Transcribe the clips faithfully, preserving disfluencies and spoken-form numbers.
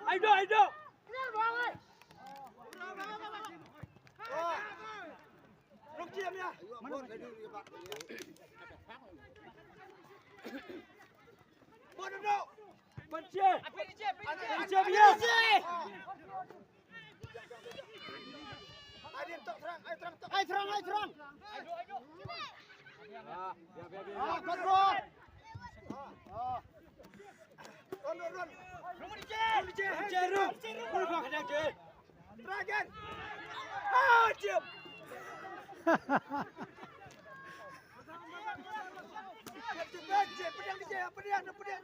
Aido, aido. Ai, terang, ai, terang, terang. Ah, kontrol. Ah. Run, run, run. Run, run, run. Run, run, run. Dragon. Ah, jump. Jump, jump, jump. Pedang dia, pedang, pedang, pedang.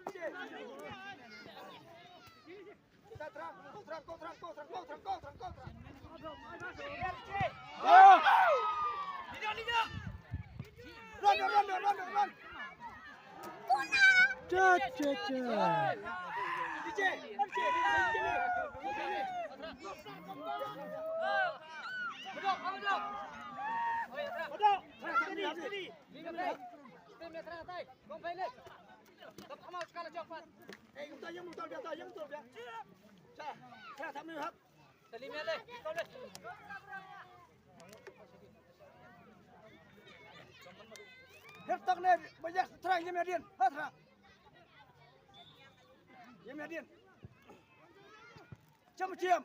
Cha, cha, cha. Hep tak ne, banyak terang, jam yadin, ha, terang. Jam yadin. Jam, jam.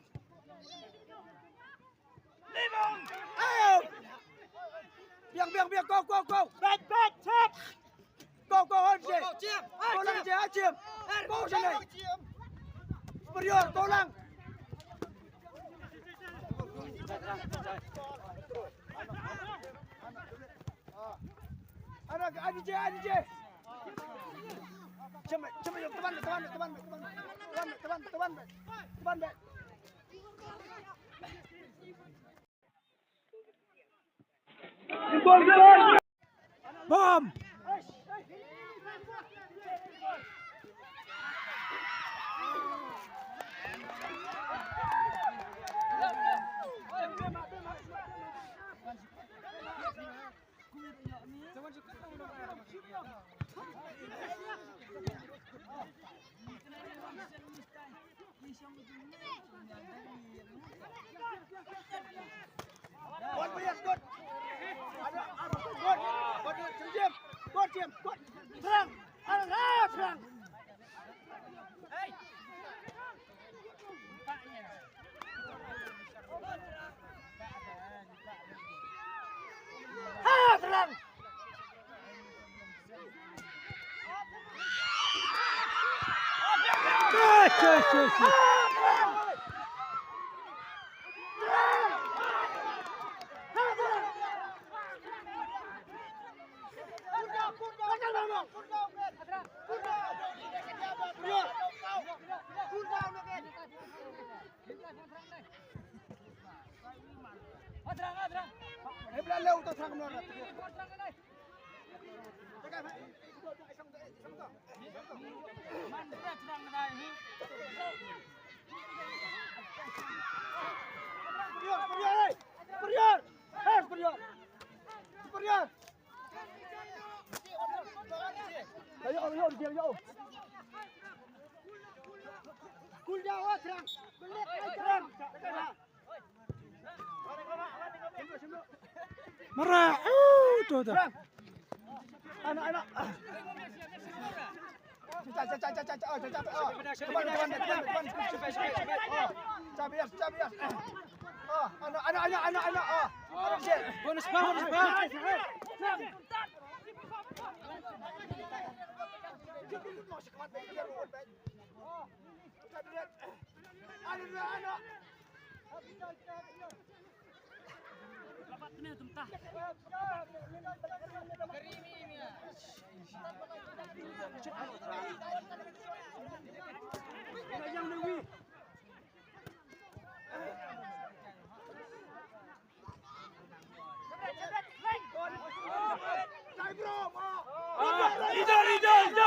Biang, biang, biang, go, go, go. Back, back, set. Go, go, on, Jay. Go, Jim. Go lang, Jay, ah, Jim. Go, Jay. Superior, go lang. Anak, ah, Jay, ah, Jay. Jim, Jim, Jim, teman, teman, teman, teman, teman, teman, teman, teman. Bom! Good, yes, good. Ada, ada, good. Good, Jim. Good, Jim. Good. Serang. Ada, ah, serang. Hey. Ha, serang. Yes, yes, yes, yes. Superior! Superior! Hey, superior! Superior! Ayo, ayo, ayo, ayo. Cool down, ah, serang. Belit, ah, serang. Mara, uh, tu, tu. Serang. Anak, anak. Caca, caca, caca, caca, oh, caca, oh. Teman, teman, teman, teman. Cabias, cabias. Oh, anak, anak, anak, anak, anak, oh. Anak, Jay. Bonus, bonus, bonus. Serang. Leader, leader, leader.